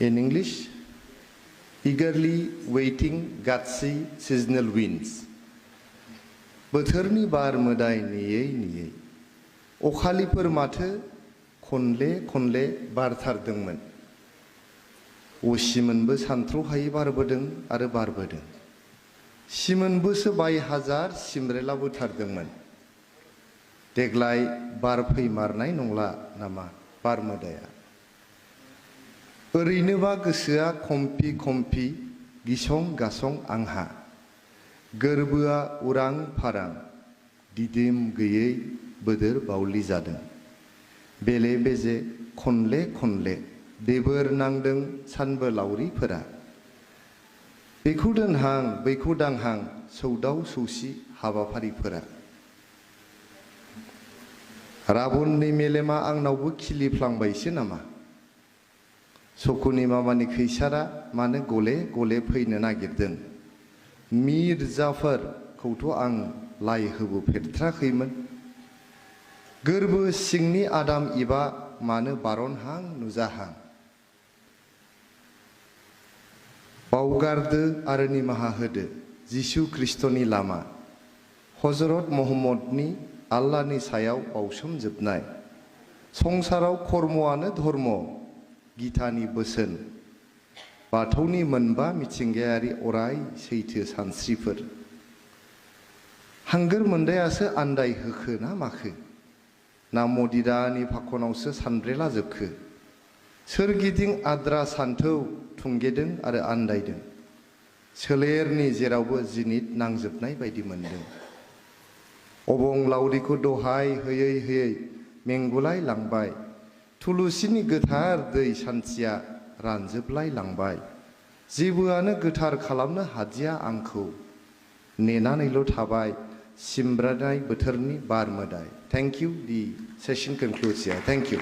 In English, eagerly waiting gutsy seasonal winds. बोथोरनि बार मोदाय नेयै नेयै अखालिफोर माथो खनले खनले बारथारदोंमोन असिमोनबो सानथ्र'हायै बारबोदों आरो बारबोदों सिमोनबोसो बाय हाजार सिमरेलाबोथारदोंमोन देग्लाय बार फैमारनाय नंला नामा बार मोदाया ओरैनोबा गोसोआ खम्फि खम्फि गिसं गासं आंहा गोरबोआ उरां फारां दिदोम गैयै बोदोर बावलि जादों बेले बेजे खनले खनले बेबोर नांदों सानबोलावरिफोरा बेखौ दोनहां बैखौ दांहां सौदाव सौसि हाबाफारिफोरा राबननि मेलेमा आंनावबो खिलिफ्लांबायसो नामा सकुनि मामानि खैसारा मानो गले गले फैनो नागिरदों मिर जाफरखौथ' आं लाइ होबोफेरथ्राखैमोन गोरबो सिंनि आदाम इबा मानो बारनहां नुजाहां बावगारदो आरो निमाहा होदो जिसु ख्रिस्टनि लामा हजरत महम्मदनि आल्लाहनि सायाव बावसोमजोबनाय संसाराव कर्मआनो धर्म गीतानि बोसोन बाथौनि मोनबा मिथिंगायारि अराय सैथो सानस्रिफोर हांगोर मोनदायासो आन्दाय होखो ना माखो ना मदिरानि फाखनावसो सानब्रेला जोबखो सोरगिदिं आद्रा सान्थौ थुंगेदों आरो आन्दायदों सोलेरनि जेरावबो जिनिद नांजोबनाय बायदि मोनदों अबं लावरिखौ दहाय होयै होयै मेंगुलाय लांबाय थुलुसिनि गोथार दै सान्थिया रानजोबलाय लांबाय जेबोआनो गोथार खालामनो हादिया आंखौ नेनानैल' थाबाय सिमब्रानाय बोथोरनि बार मोदाय Thank you. The session concludes here. Thank you.